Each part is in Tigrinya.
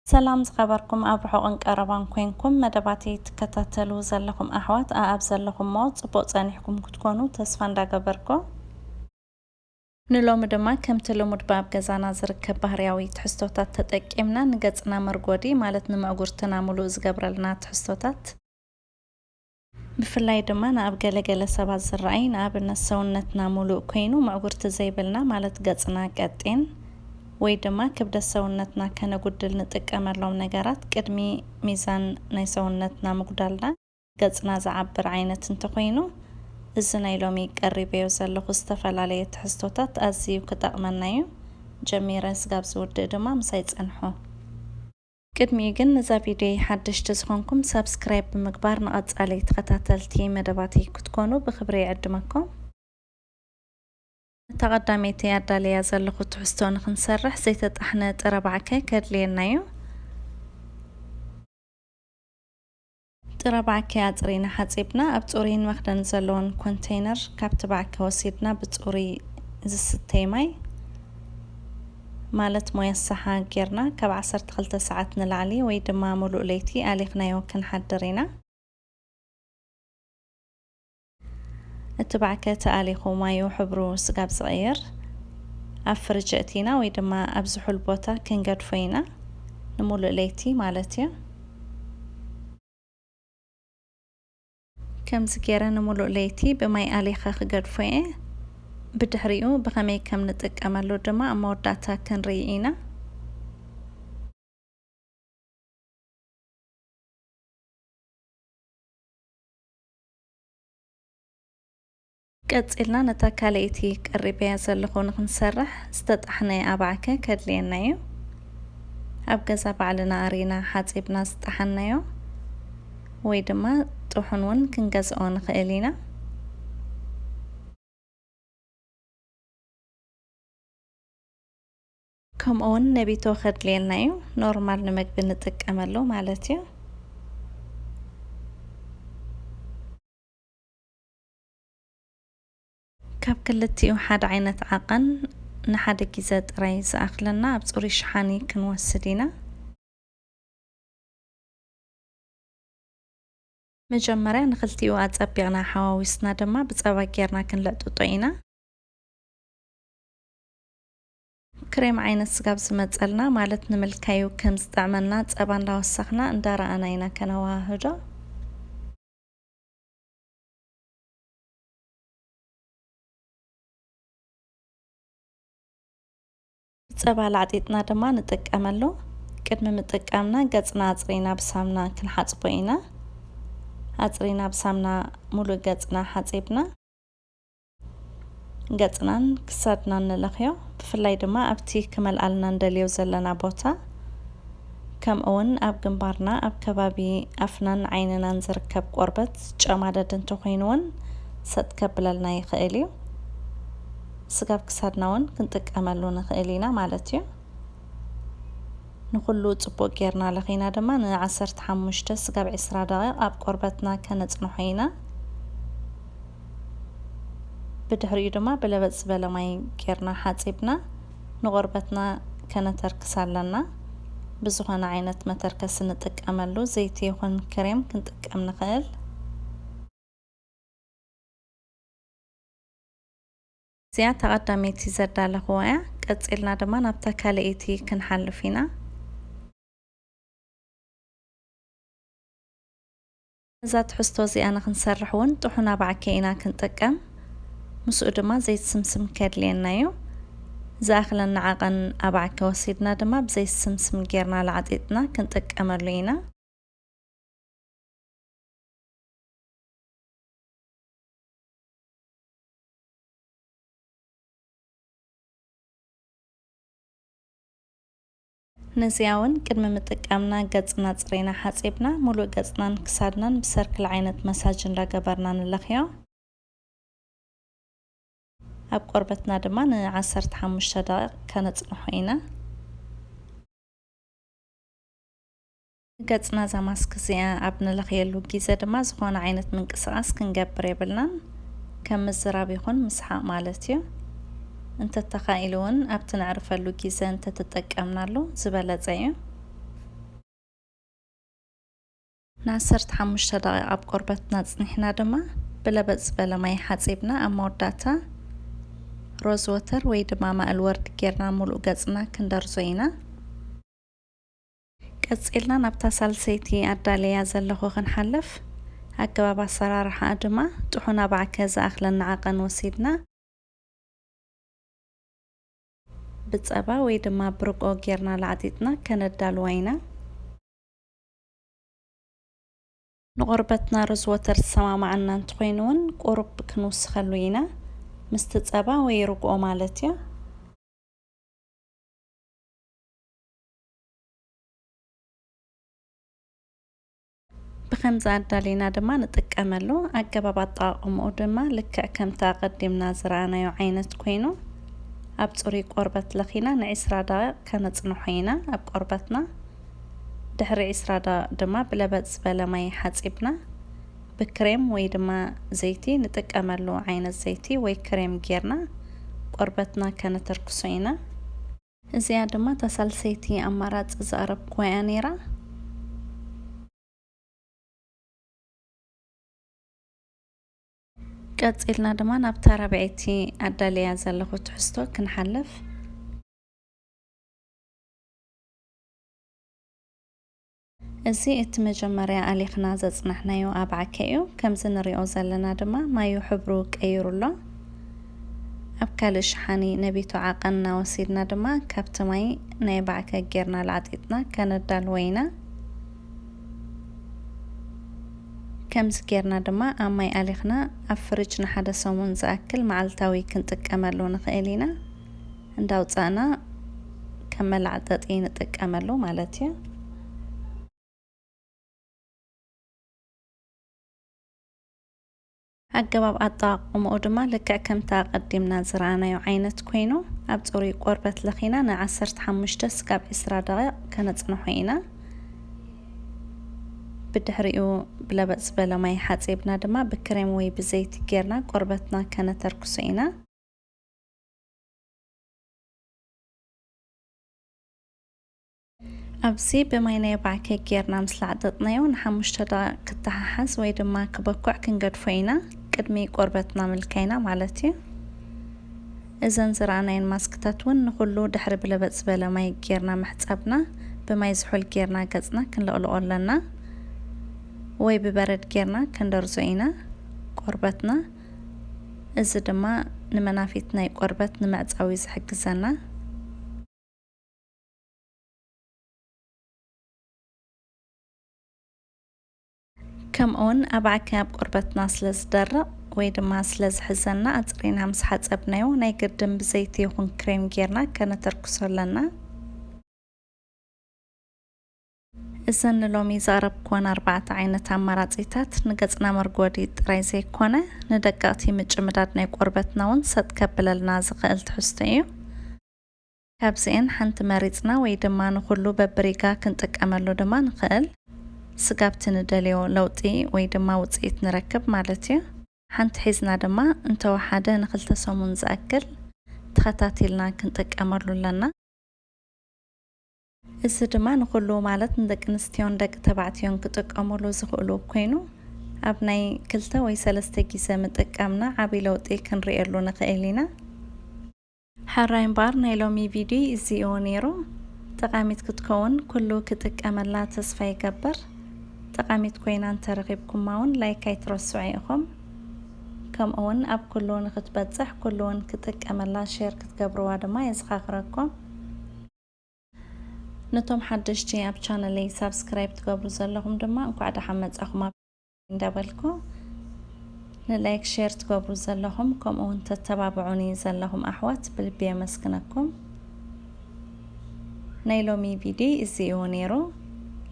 ሰላም ዝኸበርኩም ኣብ ርሑቕን ቀረባን ኮንኩም መደባተይ ትከታተሉ ዘለኹም ኣሕዋት፣ ኣኣብ ዘለኹሞ ጽቡቕ ጸኒሕኩም ክትኮኑ ተስፋ እንዳገበርኩ፣ ንሎሚ ድማ ከምቲ ልሙድ ብኣብ ገዛና ዝርከብ ባህርያዊ ትሕዝቶታት ተጠቂምና ንገጽና መርጎዲ፣ ማለት ንምዕጉርትና ምሉእ ዝገብረልና ትሕዝቶታት፣ ብፍላይ ድማ ንኣብ ገለ ገለ ሰባት ዝረኣይ፣ ንኣብነት ሰውነትና ሙሉእ ኮይኑ ምዕጉርቲ ዘይብልና፣ ማለት ገጽና ቀጢን ወይ ድማ ክብደት ሰውነትና ከነጉድል ንጥቀመሎም ነገራት፣ ቅድሚ ሚዛን ናይ ሰውነትና ምጉዳልና ገጽና ዝዓብር ዓይነት እንተኾይኑ፣ እዚ ናይ ሎሚ ቀሪበዮ ዘለኹ ዝተፈላለየ ትሕዝቶታት ኣዝዩ ክጠቕመና እዩ። ጀሚረ ስጋብ ዝውድእ ድማ ምሳይ ጽንሑ። ቅድሚኡ ግን፣ ነዛ ቪድዮ ሓደሽቲ ዝኾንኩም ሳብስክራይብ ብምግባር ንቐጻሊ ተኸታተልቲ መደባተይ ክትኮኑ ብኽብሪ ይዕድመኩም። እታ ቀዳመይቲ ኣዳልያ ዘለኹ ትሕዝቶ ንኽንሰርሕ ዘይተጣሕነ ጥረ ባዕከ ከድልየና እዩ። ጥረ ባዕከ ኣጽሪና ሓጺብና፣ ኣብ ጽሩይን መኽደን ዘለዎን ኮንተይነር ካብቲ ባዕከ ወሲድና ብጽሩይ ዝስተይ ማይ፣ ማለት ሞያ ሰሓ ጌርና፣ ካብ ዓሰርተ ክልተ ሰዓት ንላዕሊ ወይ ድማ ምሉእ ለይቲ ኣሊኽናዮ ክንሓድር ኢና። እቲ ባዕከ ተኣሊኹ ማዩ ሕብሩ ስጋብ ዝቕይር፣ ኣብ ፍርጅ ኣእቲና ወይ ድማ ኣብ ዝሑል ቦታ ክንገድፎ ኢና፣ ንምሉእ ለይቲ ማለት እዩ። ከምዚ ገይረ ንምሉእ ለይቲ ብማይ ኣሊኸ ክገድፎ እየ። ብድሕሪኡ ብኸመይ ከም ንጥቀመሉ ድማ ኣብ መወዳእታ ክንርኢ ኢና። ቀጺልና ነታ ካልኣይቲ ቀሪበያ ዘለኹ ንኽንሰርሕ ዝተጣሕነ ኣባዕከ ከድልየና እዩ። ኣብ ገዛ ባዕልና ኣሪና ሓጺብና ዝጠሓንናዮ ወይ ድማ ጥሑን እውን ክንገዝኦ ንኽእል ኢና። ከምኡ እውን ነቢቶ ከድልየልና እዩ፣ ኖርማል ንመግቢ ንጥቀመሉ ማለት እዩ። ካብ ክልቲኡ ሓደ ዓይነት ዓቐን ንሓደ ግዜ ጥራይ ዝኣኽለና ኣብ ጽሩይ ሸሓኒ ክንወስድ ኢና። መጀመርያ ንኽልቲኡ ኣጸቢቕና ሓዋዊስና ድማ ብጸባ ጌርና ክንልዕጥጦ ኢና። ክሬም ዓይነት ስጋብ ዝመጸልና፣ ማለት ንምልካዩ ከም ዝጥዕመና ጸባ እንዳወሰኽና እንዳረኣና ኢና ከነወሃህዶ። ጸባ ላዕጢጥና ድማ ንጥቀመሉ። ቅድሚ ምጥቃምና ገጽና ኣጽሪና ብሳምና ክንሓጽቦ ኢና። ኣጽሪና ብሳምና ሙሉእ ገጽና ሓጺብና፣ ገጽናን ክሳድናን ንለኽዮ። ብፍላይ ድማ ኣብቲ ክመልኣልና እንደልዮ ዘለና ቦታ፣ ከምኡ እውን ኣብ ግንባርና፣ ኣብ ከባቢ ኣፍናን ዓይንናን ዝርከብ ቆርበት ጨማደድ እንተኾይኑ እውን ሰጥ ከብለልና ይኽእል እዩ። ስጋብ ክሳድና እውን ክንጥቀመሉ ንኽእል ኢና ማለት እዩ። ንኹሉ ጽቡቕ ጌርና ለኺና ድማ ንዓሰርተ ሓሙሽተ ስጋብ ዕስራ ደቂቕ ኣብ ቆርበትና ከነጽንሖ ኢና። ብድሕሪኡ ድማ ብለበጥ ዝበለ ማይ ጌርና ሓጺብና ንቆርበትና ከነተርክስ ኣለና። ብዝኾነ ዓይነት መተርከሲ ንጥቀመሉ፣ ዘይቲ ይኹን ክሬም ክንጥቀም ንኽእል። እዚኣ ተቐዳመይቲ ዘዳለኽዋ እያ። ቀጺልና ድማ ናብታ ካልኣይቲ ክንሓልፍ ኢና። እዛ ትሕዝቶ እዚኣ ንኽንሰርሕ እውን ጥሑን ኣባዕከ ኢና ክንጥቀም። ምስኡ ድማ ዘይት ስምስም ከድልየና እዩ። ዝኣኽለና ዓቐን ኣባዕከ ወሲድና ድማ ብዘይት ስምስም ጌርና ላዕጢጥና ክንጥቀመሉ ኢና። ነዚኣ እውን ቅድሚ ምጥቃምና ገጽና ጽሬና ሓጺብና፣ ሙሉእ ገጽናን ክሳድናን ብሰርክል ዓይነት መሳጅ እንዳገበርና ንለኽዮ። ኣብ ቆርበትና ድማ ንዓሰርተ ሓሙሽተ ደቂቕ ከነጽንሖ ኢና። ገጽና እዛ ማስክ እዚኣ ኣብ ንለኽየሉ ግዜ ድማ ዝኾነ ዓይነት ምንቅስቓስ ክንገብር የብልናን። ከም ምዝራብ ይኹን ምስሓቕ ማለት እዩ። እንተተኻኢሉ እውን ኣብቲ ነዕርፈሉ ግዜ እንተተጠቀምናሉ ዝበለጸ እዩ። ንዓሰርተ ሓሙሽተ ደቂቕ ኣብ ቆርበትና ኣጽኒሕና ድማ ብለበጥ ዝበለ ማይ ሓጺብና ኣብ መወዳእታ ሮዝ ወተር ወይ ድማ ማእሊ ወርዲ ጌርና ሙሉእ ገጽና ክንደርዞ ኢና። ቀጺልና ናብታ ሳልሰይቲ ኣዳልያ ዘለኹ ክንሓልፍ፣ ኣገባብ ኣሰራርሓኣ ድማ ጥሑን ኣባዕከ ዝኣኽለና ዓቐን ወሲድና፣ ብጸባ ወይ ድማ ብርቆ ጌርና ላዕጢጥና ከነዳልዋ ኢና። ንቆርበትና ሮዝ ወተር ዝሰማማዓና እንተኾይኑ እውን ቁሩብ ክንውስኸሉ ኢና፣ ምስቲ ጸባ ወይ ርግኦ ማለት እዩ። ብኸምዚ ኣዳሊና ድማ ንጥቀመሉ። ኣገባብ ኣጠቓቕምኡ ድማ ልክዕ ከምቲ ኣቐዲምና ዝረኣናዮ ዓይነት ኮይኑ፣ ኣብ ጽሩይ ቆርበት ለኺና ንዒስራ ደቂቕ ከነጽንሖ ኢና ኣብ ቆርበትና። ድሕሪ ዒስራ ደቂቕ ድማ ብለበጥ ዝበለ ማይ ሓጺብና ብክሬም ወይ ድማ ዘይቲ ንጥቀመሉ ዓይነት ዘይቲ ወይ ክሬም ጌርና ቆርበትና ከነተርክሶ ኢና። እዚኣ ድማ እታ ሳልሰይቲ ኣማራጺ ዝቐረብኩዋ እያ ነይራ። ቀጺልና ድማ ናብታ ራብዐይቲ ኣዳልያ ዘለኹ ትሕዝቶ ክንሓልፍ። እዚ እቲ መጀመርያ ኣሊኽና ዘጽናሕናዮ ኣባዕከ እዩ። ከምዚ ንሪኦ ዘለና ድማ ማዩ ሕብሩ ቀይሩ ኣሎ። ኣብ ካልእ ሸሓኒ ነቢቱ ዓቐንና ወሲድና ድማ ካብቲ ማይ ናይ ኣባዕከ ጌርና ላዕጢጥና ከነዳልዎ ኢና። ከምዚ ጌርና ድማ ኣብ ማይ ኣሊኽና ኣብ ፍሪጅ ንሓደ ሰሙን ዝኣክል መዓልታዊ ክንጥቀመሉ ንኽእል ኢና። እንዳውጻእና ከም መላዕጠጢ ንጥቀመሉ ማለት እዩ። ኣገባብ ኣጠቓቕምኡ ድማ ልክዕ ከምቲ ኣቐዲምና ዝረኣናዮ ዓይነት ኮይኑ፣ ኣብ ጽሩይ ቆርበት ለኺና ንዓሰርተ ሓሙሽተ ስጋብ ዕስራ ደቂቕ ከነጽንሖ ኢና። ብድሕሪኡ ብለበጥ ዝበለ ማይ ሓጺብና ድማ ብክሬም ወይ ብዘይቲ ጌርና ቆርበትና ከነተርክሶ ኢና። ኣብዚ ብማይ ናይ ኣባዕከ ጌርና ምስ ላዕጠጥናዮ ንሓሙሽተ ደቂቕ ክተሓሓዝ ወይ ድማ ክበኩዕ ክንገድፎ ኢና፣ ቅድሚ ቆርበትና ምልካይና ማለት እዩ። እዘን ዝረኣናየን ማስክታት እውን ንኹሉ ድሕሪ ብለበጥ ዝበለ ማይ ጌርና ምሕጻብና፣ ብማይ ዝሑል ጌርና ገጽና ክንለቕልቖ ኣለና ወይ ብበረድ ጌርና ክንደርዞ ኢና ቆርበትና። እዚ ድማ ንመናፊት ናይ ቆርበት ንምዕጻው እዩ ዝሕግዘና። ከምኡውን ኣባዕከ ኣብ ቆርበትና ስለ ዝደርቕ ወይ ድማ ስለ ዝሕዘና ኣጽሪና ምስ ሓጸብናዮ ናይ ግድን ብዘይቲ ይኹን ክሬም ጌርና ከነተርክሶ ኣለና። እዘን ንሎሚ ዘቕረብኩወን ኣርባዕተ ዓይነት ኣማራጺታት ንገጽና መርጎዲ ጥራይ ዘይኮነ ንደቀቕቲ ምጭምዳድ ናይ ቆርበትና እውን ሰጥ ከብለልና ዝኽእል ትሕዝቶ እዩ። ካብዚኤን ሓንቲ መሪጽና ወይ ድማ ንኹሉ በብሪጋ ክንጥቀመሉ ድማ ንኽእል። ስጋብቲ ንደልዮ ለውጢ ወይ ድማ ውጽኢት ንረክብ ማለት እዩ። ሓንቲ ሒዝና ድማ እንተወሓደ ንኽልተ ሰሙን ዝኣክል ተኸታቲልና ክንጥቀመሉ ኣለና። እዚ ድማ ንኹሉ ማለት ንደቂ ኣንስትዮን ደቂ ተባዕትዮን ክጥቀሙሉ ዝኽእሉ ኮይኑ ኣብ ናይ ክልተ ወይ ሰለስተ ግዜ ምጥቃምና ዓብይ ለውጢ ክንርእየሉ ንኽእል ኢና። ሕራይ እምበኣር ናይ ሎሚ ቪድዮ እዚኡ ነይሩ። ጠቓሚት ክትከውን ኩሉ ክጥቀመላ ተስፋ ይገብር። ጠቓሚት ኮይና እንተረኺብኩማ እውን ላይክ ኣይትረስዑ ኢኹም። ከምኡ እውን ኣብ ኩሉ ንክትበጽሕ ኩሉ እውን ክጥቀመላ ሼር ክትገብርዋ ድማ የዘኻኽረኩም። ነቶም ሓደሽቲ ኣብ ቻነለይ ሳብስክራይብ ትገብሩ ዘለኹም ድማ እንኳዕ ደሓን መጻኹም ኣብ እንዳበልኩ ንላይክ ሼር ትገብሩ ዘለኹም ከምኡ እውን ተተባብዑኒ ዘለኹም ኣሕዋት ብልቢ የመስግነኩም። ናይ ሎሚ ቪድዮ እዚ እዩ ነይሩ።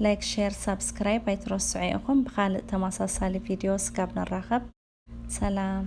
ላይክ ሼር ሳብስክራይብ ኣይትረስዑ ኢኹም። ብኻልእ ተመሳሳሊ ቪድዮ ስጋብ ንራኸብ ሰላም።